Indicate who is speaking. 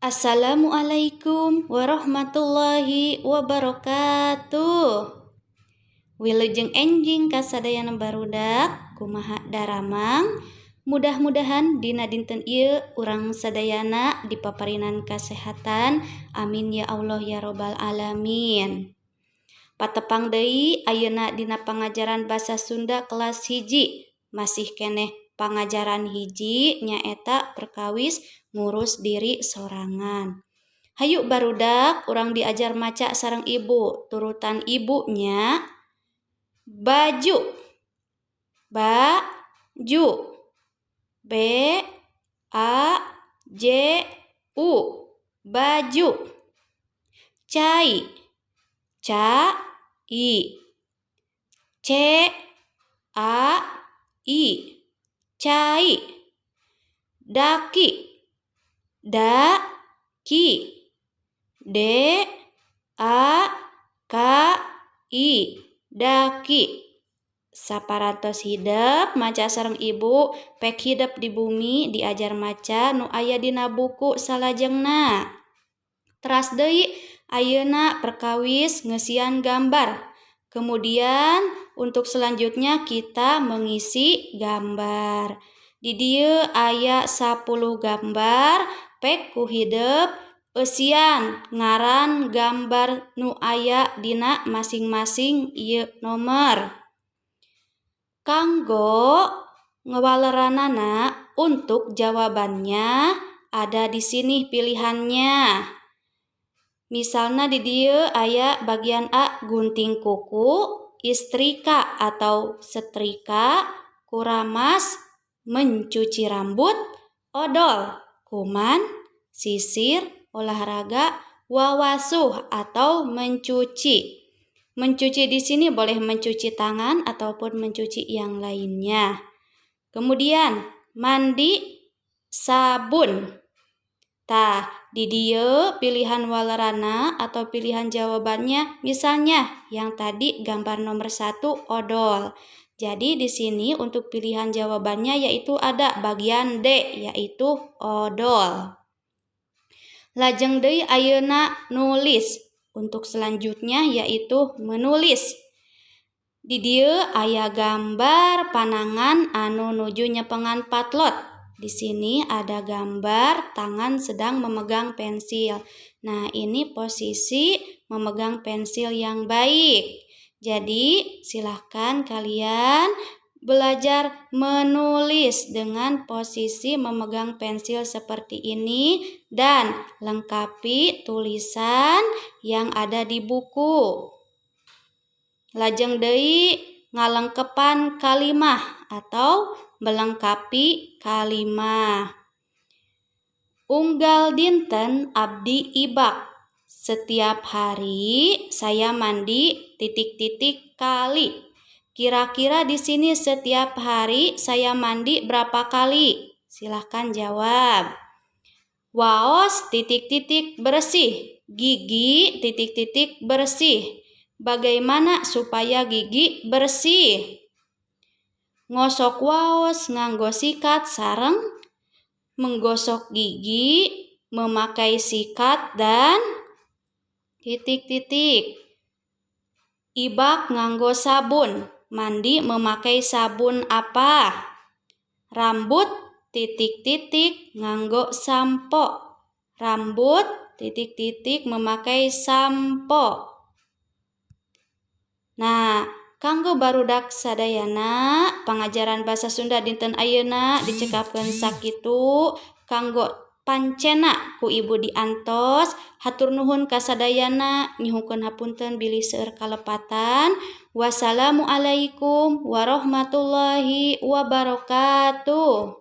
Speaker 1: Assalamualaikum warahmatullahi wabarakatuh. Wilujeng enjing kasadayana barudak, kumaha daramang? Mudah-mudahan dina dinten ieu urang sadayana dipaparinan kasehatan. Amin ya Allah ya robbal alamin. Patepang deui ayeuna dina pangajaran basa Sunda kelas 1, masih keneh pangajaran 1, nyaeta perkawis ngurus diri sorangan. Hayu barudak, urang diajar maca sareng ibu, turutan ibunya. Baju, ba ju, b a j u, baju. Cai, ca i, c a i, cai. Daki, da ki, d a k i, daki. Saparantos hidep maca sareng ibu, pek hidep di bumi diajar maca nu aya dina buku salajengna. Teras deui ayeuna perkawis ngeusian gambar. Kemudian untuk selanjutnya kita mengisi gambar. Di dieu aya 10 gambar, pek ku hidep eusian ngaran gambar nu aya dina masing-masing ieu nomor. Kanggo ngawaleranana, untuk jawabannya ada di sini pilihannya. Misalnya di dieu aya bagian A, gunting kuku, istrika atau setrika, kuramas, mencuci rambut, odol, kuman, sisir, olahraga, wawasuh atau mencuci. Mencuci di sini boleh mencuci tangan ataupun mencuci yang lainnya. Kemudian mandi sabun. Tah, di dieu pilihan walerana atau pilihan jawabannya misalnya yang tadi gambar nomor 1, odol. Jadi di sini untuk pilihan jawabannya yaitu ada bagian D, yaitu odol. Lajeng deui ayeuna nulis. Untuk selanjutnya yaitu menulis. Di dieu aya gambar panangan anu nuju nyepengan potlot. Di sini ada gambar tangan sedang memegang pensil. Nah, ini posisi memegang pensil yang baik. Jadi, silahkan kalian belajar menulis dengan posisi memegang pensil seperti ini dan lengkapi tulisan yang ada di buku. Lajeng deui ngalengkepan kalimah atau melengkapi kalimah. Unggal dinten abdi ibak. Setiap hari saya mandi titik-titik kali. Kira-kira di sini setiap hari saya mandi berapa kali? Silahkan jawab. Waos titik-titik bersih. Gigi titik-titik bersih. Bagaimana supaya gigi bersih? Ngosok waos nganggo sikat sareng, menggosok gigi memakai sikat dan titik-titik. Ibak nganggo sabun. Mandi memakai sabun apa? Rambut titik-titik nganggo sampo. Rambut titik-titik memakai sampo. Nah, kanggo barudak sadayana, pangajaran bahasa Sunda dinten ayeuna dicekapkeun sakitu. Kanggo pancena ku ibu diantos. Hatur nuhun kasadayana, nyuhunkeun hapunten bilih seueur kalepatan. Wassalamualaikum warahmatullahi wabarakatuh.